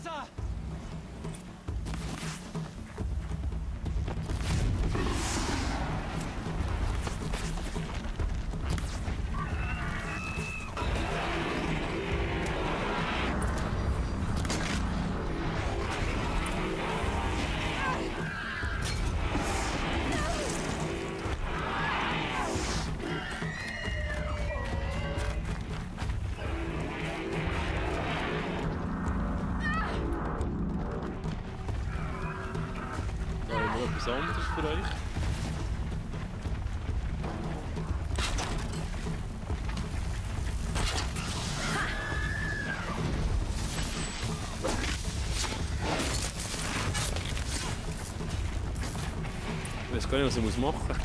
Wasser! Etwas anderes für euch. Ich weiß gar nicht, was ich machen muss.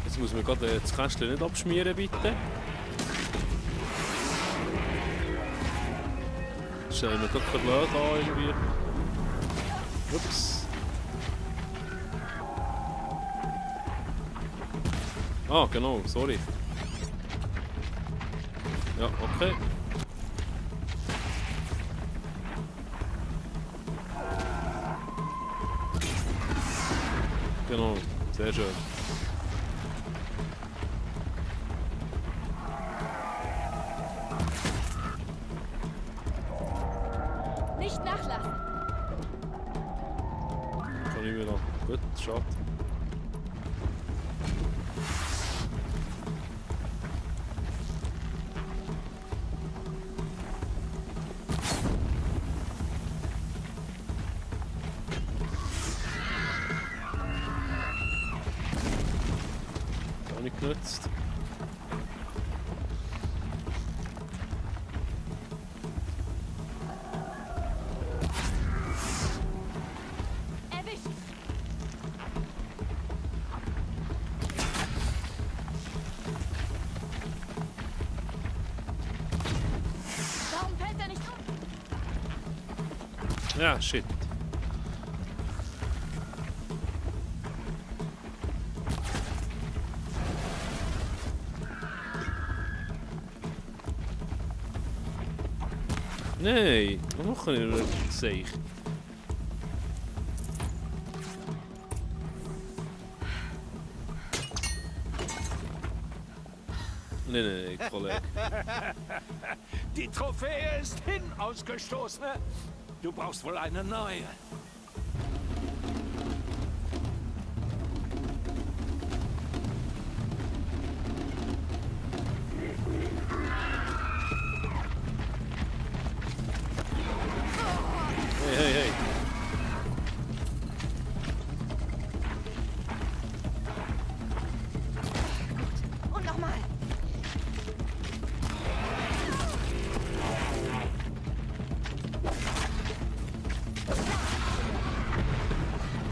Jetzt muss man gerade das Kästchen nicht abschmieren, bitte. Das stellen wir gerade blöd an irgendwie. Ups. Ah, genau, sorry. Ja, okay. Genau, sehr schön. Nicht nachlassen. Kann ich mir noch. Gut, schade. Nicht genutzt. Erwischt! Warum fällt er nicht um? Ja, shit. Nee, wat mag er nu zeeg? Nee, Kollege. Die Trophäe ist hin ausgestoßen. Du brauchst wohl eine neue. Hey. Und nochmal.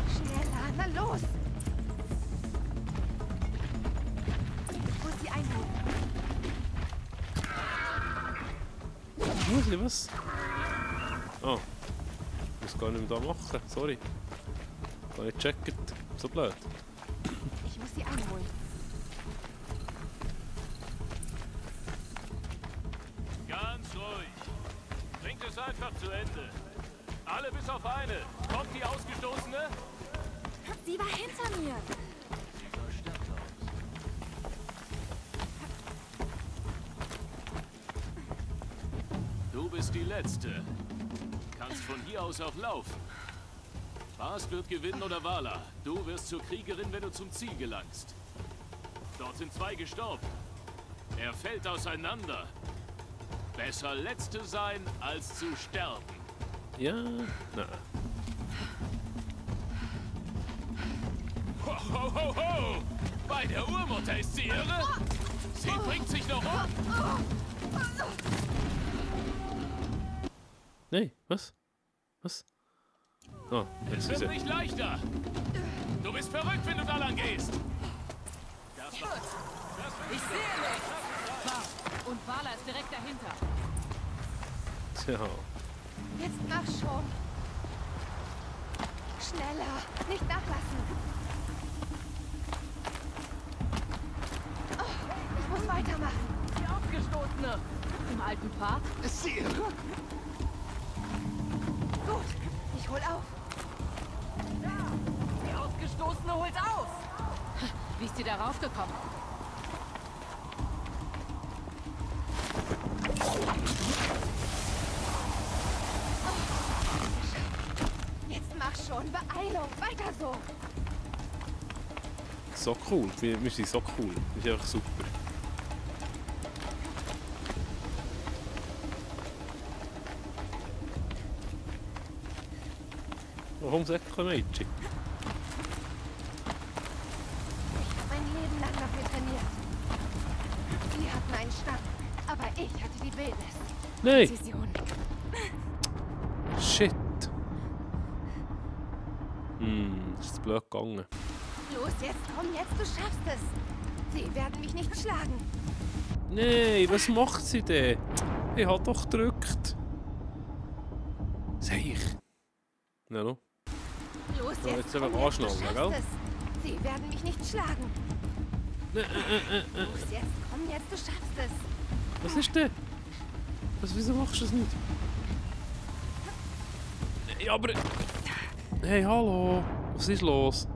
Schneller, na los. Ich muss sie einholen. Muss ich was? Oh. Ich muss gar nicht mehr da machen, sorry. Gar nicht checken. So blöd. Ich muss sie einholen. Ganz ruhig. Bringt es einfach zu Ende. Alle bis auf eine. Kommt die Ausgestoßene? Sie war hinter mir. Sie sah stark aus. Du bist die Letzte. Kannst von hier aus auch laufen. Bast wird gewinnen oder Vala. Du wirst zur Kriegerin, wenn du zum Ziel gelangst. Dort sind 2 gestorben. Er fällt auseinander. Besser Letzte sein, als zu sterben. Ja, nein. Ho, ho, ho, ho! Bei der Urmutter ist sie irre? Sie bringt sich noch um? Nein, was? Was? Ah, Es jetzt wird ist er. nicht leichter. Du bist verrückt, wenn du da lang gehst. Das war... Ich sehe mich! Wow. Und Vala ist direkt dahinter. Tja. Jetzt mach schon. Schneller. Nicht nachlassen. Oh, ich muss weitermachen. Die Aufgestoßene. Im alten Park. Ist sie irre? Gut, ich hol auf. Die Ausgestoßene holt aus. Wie ist sie darauf gekommen? Jetzt mach schon. Beeilung. Weiter so. So cool. Wir sind so cool. Das ist einfach super. Warum sagt kein Mädchen? Ich habe mein Leben lang dafür trainiert. Sie hatten einen Stamm, aber ich hatte die Wildnis. Nein! Präzision. Shit! Das ist blöd gegangen. Los, jetzt komm, jetzt, du schaffst es. Sie werden mich nicht schlagen. Nein, was macht sie denn? Ich hab doch gedrückt. Sag ich. Na no. Los, So, jetzt jetzt komm, einfach jetzt, du anschnallen, schaffst gell? es. Sie werden mich nicht schlagen. Los, jetzt komm, jetzt, du schaffst es. Was ist denn? Wieso machst du das nicht? Hey, aber... Hey, hallo! Was ist los?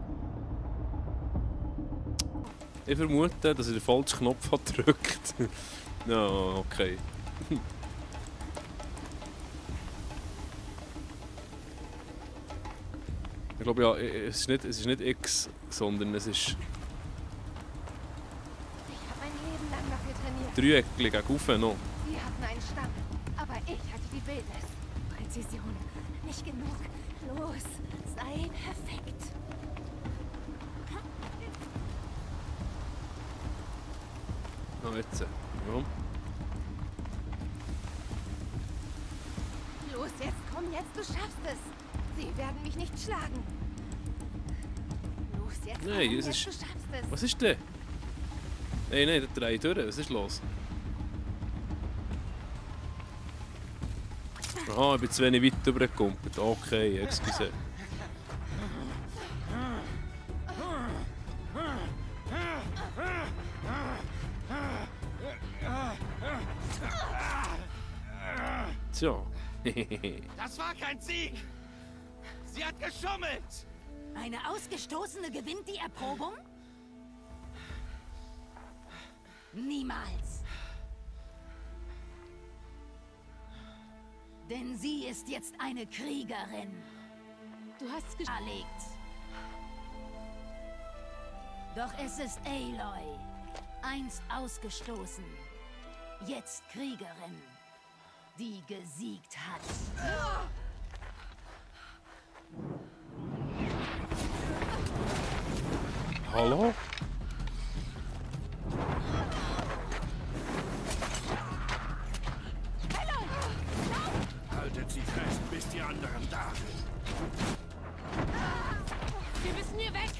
Ich vermute, dass ich den falschen Knopf hat gedrückt. No, okay. Ich glaube ja, es ist nicht X, sondern es ist Ich habe mein Leben lang dafür trainiert. Dreieckli gegen rauf noch. Sie hatten einen Stamm, aber ich hatte die Wildnis. Präzision. Nicht genug. Los, sei perfekt. Ah, jetzt. Ja. Los, jetzt komm, jetzt, du schaffst es. Sie werden mich nicht schlagen. Los, jetzt Nein, komm, es jetzt, ist- du schaffst es. Was ist denn? Hey, nein, der dreht durch. Was ist los? Aha, ich bin zu wenig weit rübergekumpelt. Okay, excuse. Tja. Das war kein Sieg! Sie hat geschummelt! Eine Ausgestoßene gewinnt die Erprobung? Niemals. Denn sie ist jetzt eine Kriegerin. Du hast es Erlegt. Doch es ist Aloy. Einst ausgestoßen. Jetzt Kriegerin. Die gesiegt hat. Hallo? Haltet sie fest, bis die anderen da sind. Wir müssen hier weg.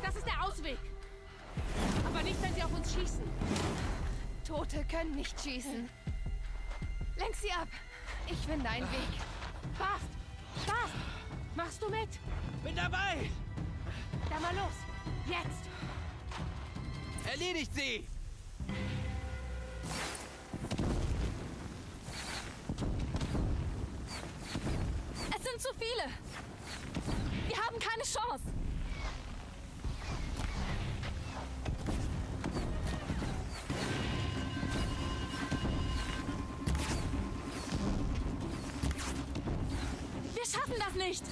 Das ist der Ausweg. Aber nicht, wenn sie auf uns schießen. Tote können nicht schießen. Lenk sie ab. Ich finde einen Weg. Bast! Bast! Machst du mit? Bin dabei! Dann mal los. Jetzt! Erledigt sie! Es sind zu viele. Wir haben keine Chance. Wir schaffen das nicht.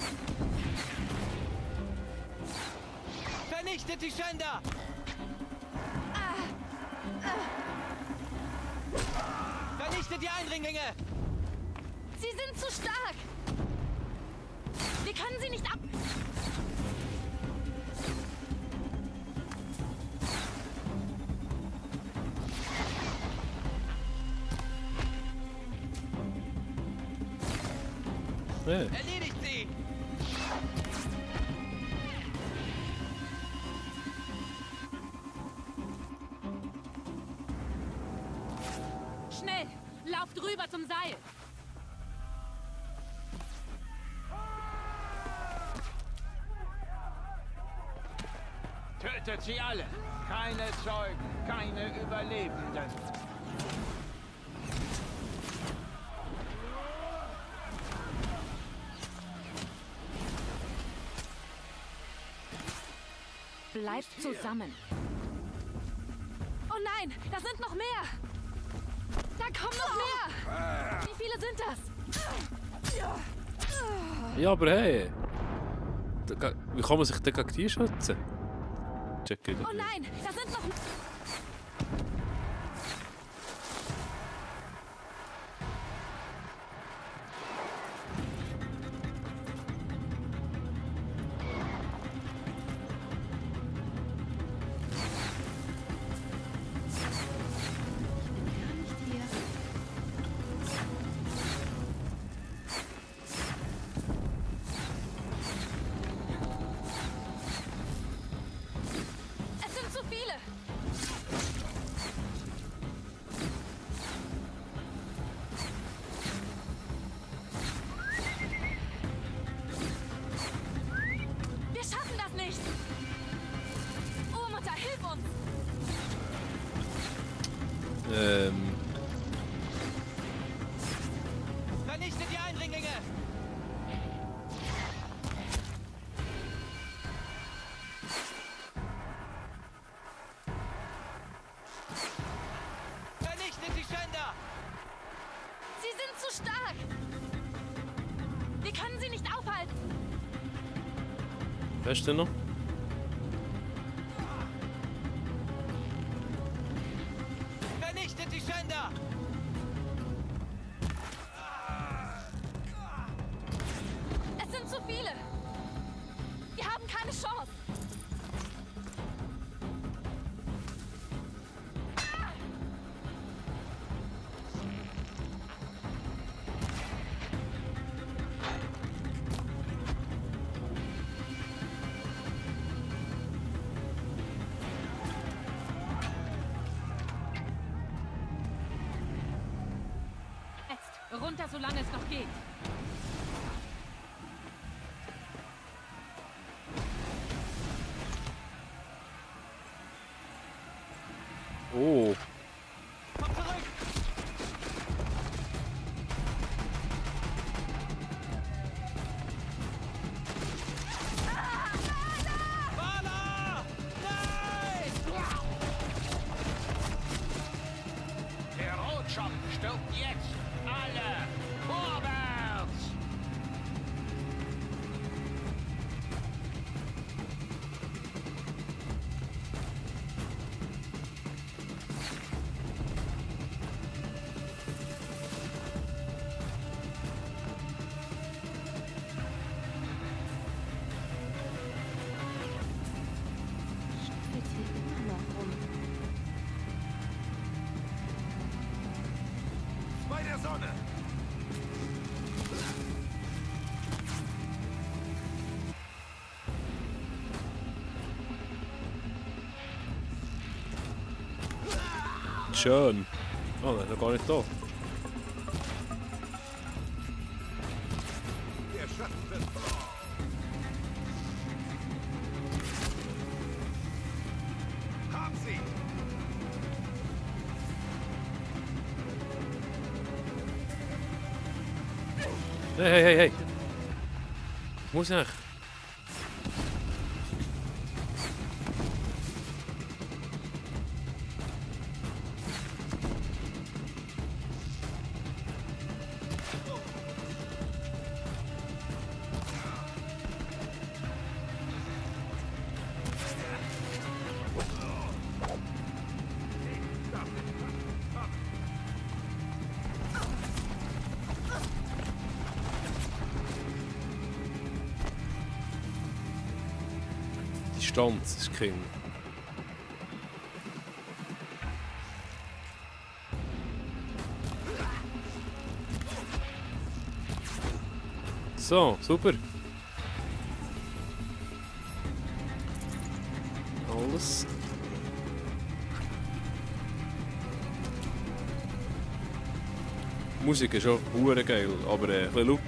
Vernichtet die Schänder! Eindringlinge! Sie sind zu stark! Wir können sie nicht ab... Hey. Erledigt sie! Schnell! Lauft rüber zum Seil! Tötet sie alle! Keine Zeugen, keine Überlebenden! Bleibt zusammen! Oh nein, da sind noch mehr! Da kommen noch mehr! Wie viele sind das? Ja, aber hey! Wie kann man sich denn gegen die schützen? Check it. Oh nein, da sind noch... Es sind zu viele! Wir schaffen das nicht! Oh, Mutter, hilf uns! Vernichtet die Eindringlinge! Vernichtet die Schänder! Sie sind zu stark! Wir können sie nicht aufhalten! Wer ist denn noch? Vernichtet die Schänder! Es sind zu viele! Wir haben keine Chance! Jetzt! Runter, solange es noch geht! Oh. Komm zurück! Vala! Nein! Der Rotschoppen stirbt jetzt! Alle! Vorwärts! Steht hier immer noch rum. Bei der Sonne! Schön. Oh, der ist ja gar nicht da. Der Schatten wird... Hab sie! Hey. Wo ist er? Stanz ist King. So, super. Alles. Die Musik ist schon hure geil, aber ein bisschen laut.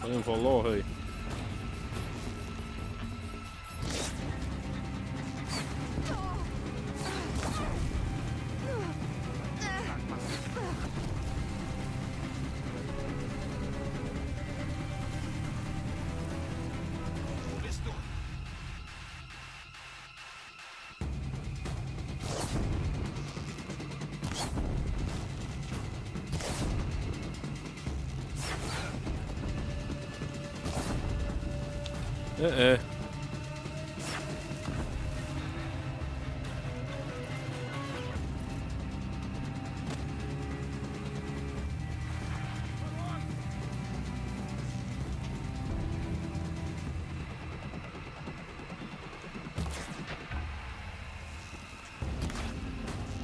Kann ich verloren, hey. Wo bist du?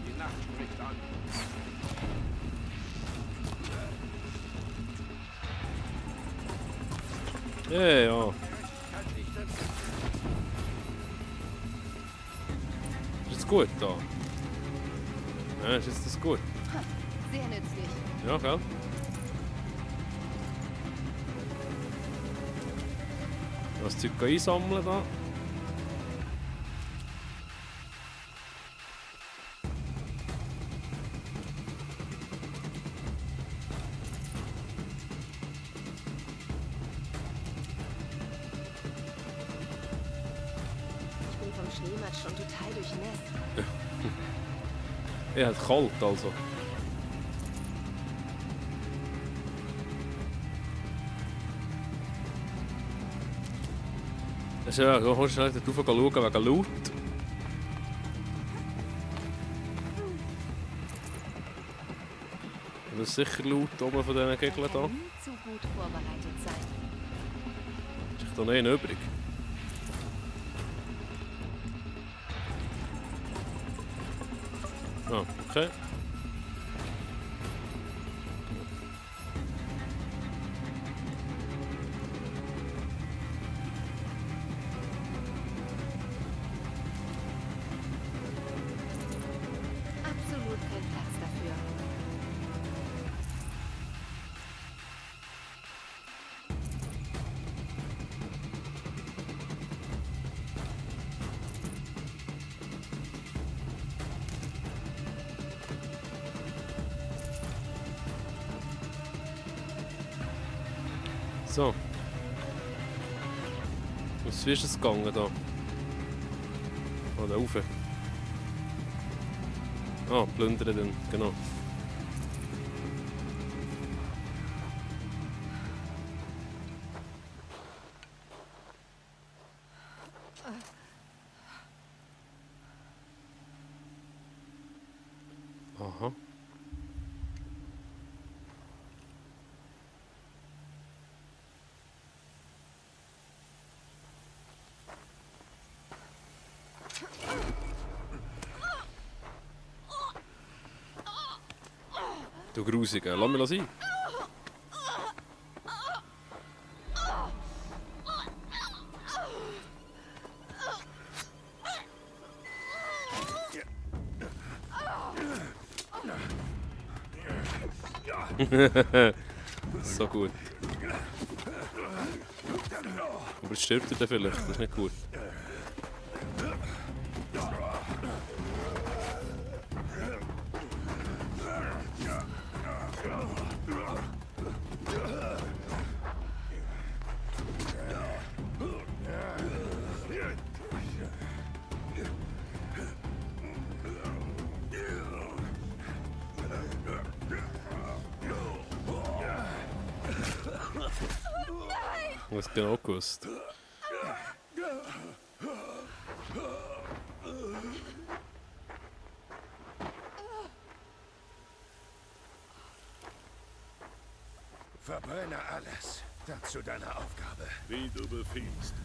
Die Nacht bricht an. Ja. Ist jetzt gut da? Ja, ist jetzt das gut? Sehr nützlich. Ja, gell? Das Zeug einsammeln da. Ich bin vom Schneematsch schon total durchnässt. Er hat kalt also. Also ja, du kannst schnell darauf schauen wegen Loot. Das ist sicher Loot oben von diesen Gegnern hier. Nie zu gut vorbereitet sein. Ist da noch einen übrig? Ah, okay. Absolut kein Platz dafür. So. Was ist es gegangen da? Oh, da rauf. Ah, plündern dann, genau. Aha. Du Grusige, lass mich sein. So gut. Aber jetzt stirbt er dann vielleicht, das ist nicht gut. Ich hab's genau gewusst. Verbrenne alles. Dazu deine Aufgabe. Wie du befiehlst.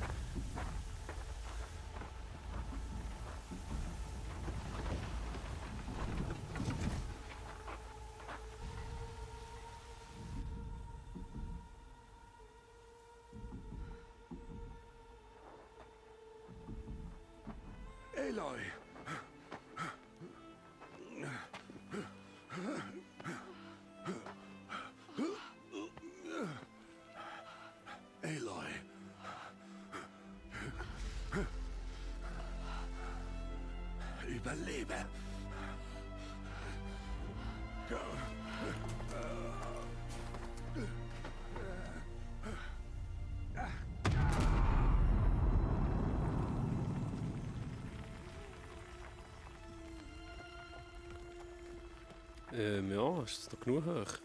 Aloy. Aloy. Überlebe. Ja, ist das noch genug hoch?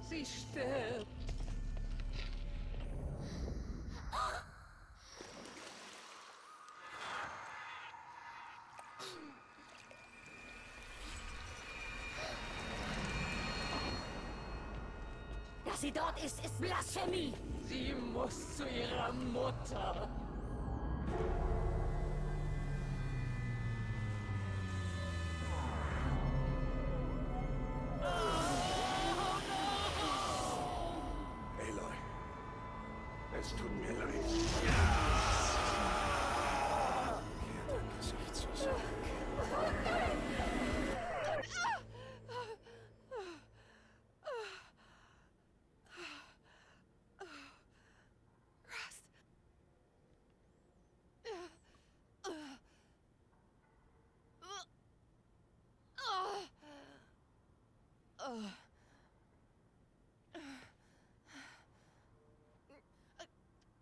Sie stirbt. Dass sie dort ist Blasphemie. Sie muss zu ihrer Mutter. Aloy. Es tut mir leid. Kehr dein Gesicht zur Sonne.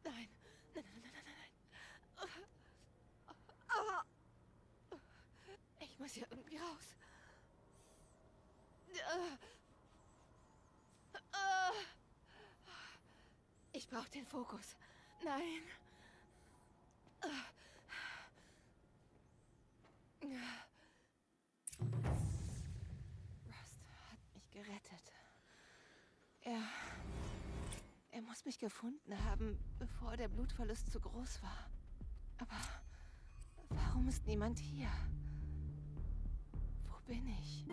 Nein. Ich muss hier irgendwie raus. Ich brauche den Fokus. Nein. Rust hat mich gerettet. Er muss mich gefunden haben, bevor der Blutverlust zu groß war. Aber warum ist niemand hier? Wo bin ich?